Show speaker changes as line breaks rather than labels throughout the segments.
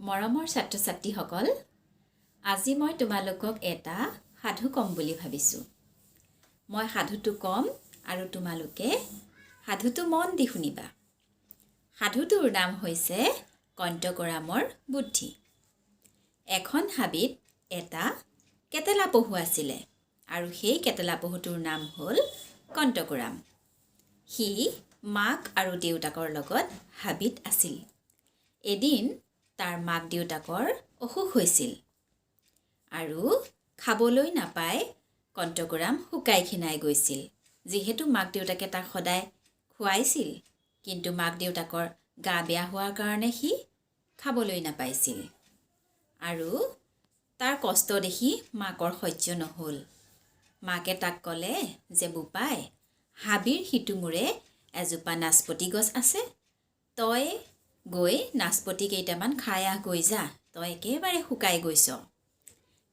মৰমৰ ছাত্ৰ ছাত্ৰীসকল, আজি মই তোমালোকক এটা সাধু ক'ম বুলি ভাবিছোঁ। মই সাধুটো ক'ম আৰু তোমালোকে সাধুটো মন দি শুনিবা। সাধুটোৰ নাম হৈছে কণ্টকৰামৰ বুদ্ধি। এখন হাবিত এটা কেটেলা পহু আছিলে আৰু সেই কেটেলা পহুটোৰ নাম হ'ল কণ্টকৰাম। সি মাক আৰু দেউতাকৰ লগত হাবিত আছিল। এদিন তাৰ মাক দেউতাকৰ অসুখ হৈছিল আৰু খাবলৈ নাপাই কণ্টকৰাম শুকাই খীনাই গৈছিল। যিহেতু মাক দেউতাকে তাক সদায় খুৱাইছিল, কিন্তু মাক দেউতাকৰ গা বেয়া হোৱাৰ কাৰণে সি খাবলৈ নাপাইছিল আৰু তাৰ কষ্ট দেখি মাকৰ সহ্য নহ'ল। মাকে তাক ক'লে যে, "বোপাই, হাবিৰ সিটো মূৰে এজোপা নাচপতি গছ আছে। তই গৈ নাচপতি কেইটামান খাই আহগৈ যা। তই একেবাৰে শুকাই গৈছ।"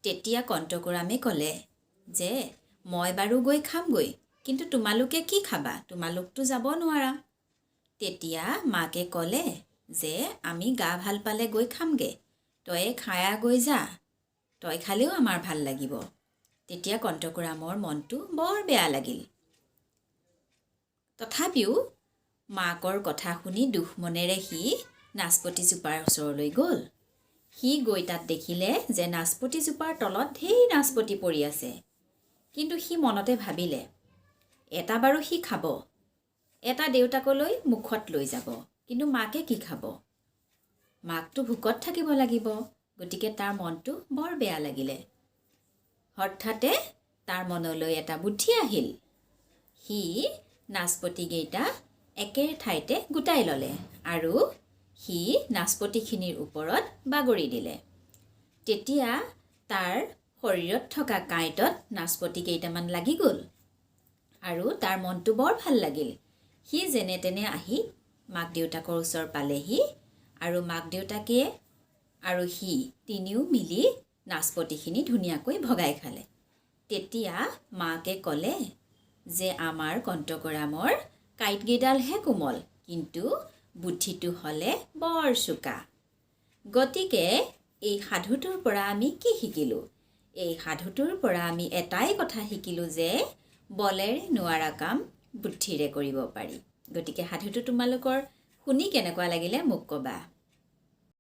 তেতিয়া কণ্টকৰামে ক'লে যে, "মই বাৰু গৈ খামগৈ, কিন্তু তোমালোকে কি খাবা? তোমালোকতো যাব নোৱাৰা।" তেতিয়া মাকে ক'লে যে, "আমি গা ভাল পালে গৈ খামগৈ। তয়ে খাই আহগৈ যা। তই খালেও আমাৰ ভাল লাগিব।" তেতিয়া কণ্টকৰামৰ মনটো বৰ বেয়া লাগিল। তথাপিও মাকৰ কথা শুনি দুখ মনেৰে সি নাচপতিজোপাৰ ওচৰলৈ গ'ল। সি গৈ তাত দেখিলে যে নাচপতিজোপাৰ তলত ঢেৰ নাচপতি পৰি আছে। কিন্তু সি মনতে ভাবিলে, এটা বাৰু সি খাব, এটা দেউতাকলৈ মুখত লৈ যাব, কিন্তু মাকে কি খাব? মাকতো ভোকত থাকিব লাগিব। গতিকে তাৰ মনটো বৰ বেয়া লাগিলে। হঠাতে তাৰ মনলৈ এটা বুদ্ধি আহিল। সি নাচপতিকেইটা একে ঠাইতে গোটাই ল'লে আৰু সি নাচপতিখিনিৰ ওপৰত বাগৰি দিলে। তেতিয়া তাৰ শৰীৰত থকা কাঁইটত নাচপতি কেইটামান লাগি গ'ল আৰু তাৰ মনটো বৰ ভাল লাগিল। সি যেনে তেনে আহি মাক দেউতাকৰ ওচৰ পালেহি আৰু মাক দেউতাকে আৰু সি তিনিও মিলি নাচপতিখিনি ধুনীয়াকৈ ভগাই খালে। তেতিয়া মাকে ক'লে যে, "আমাৰ কণ্টকৰামৰ কাঁইটকেইডালহে কোমল, কিন্তু বুদ্ধিটো হ'লে বৰ চোকা।" গতিকে এই সাধুটোৰ পৰা আমি কি শিকিলোঁ? এই সাধুটোৰ পৰা আমি এটাই কথা শিকিলোঁ যে বলেৰে নোৱাৰা কাম বুদ্ধিৰে কৰিব পাৰি। গতিকে সাধুটো তোমালোকৰ শুনি কেনেকুৱা লাগিলে মোক ক'বা।